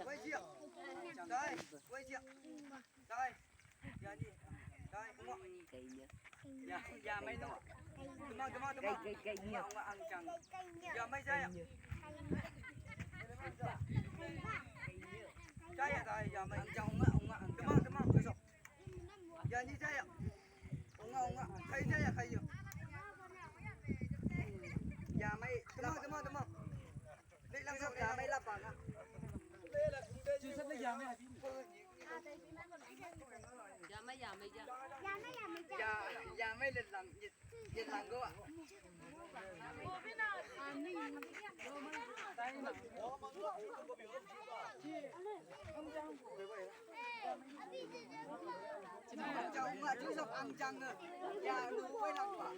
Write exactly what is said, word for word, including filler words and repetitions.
Wei jiak. Dai. Wei jiak. Dai. Ya ni. Dai. Ungwa. Ya, ya mai dong. Tema, tema, tema. Ungwa, ungwa, angchang. Ya mai jaya. Jaya, dai, ya mai. Angchang, ungwa, ungwa, angchang. Tema, tema, besok. Ya ni jaya. Ungwa, ungwa. Kai jaya, kai yo. Ya mai. Tema, tema, tema. Dek lang sok, ya mai lapa nga. Yamai, yamai, ya. Ya, yamai lelang. Ye, ye lang go. Ang jang nga, ang jang nga. Ya, lu wei lang ba.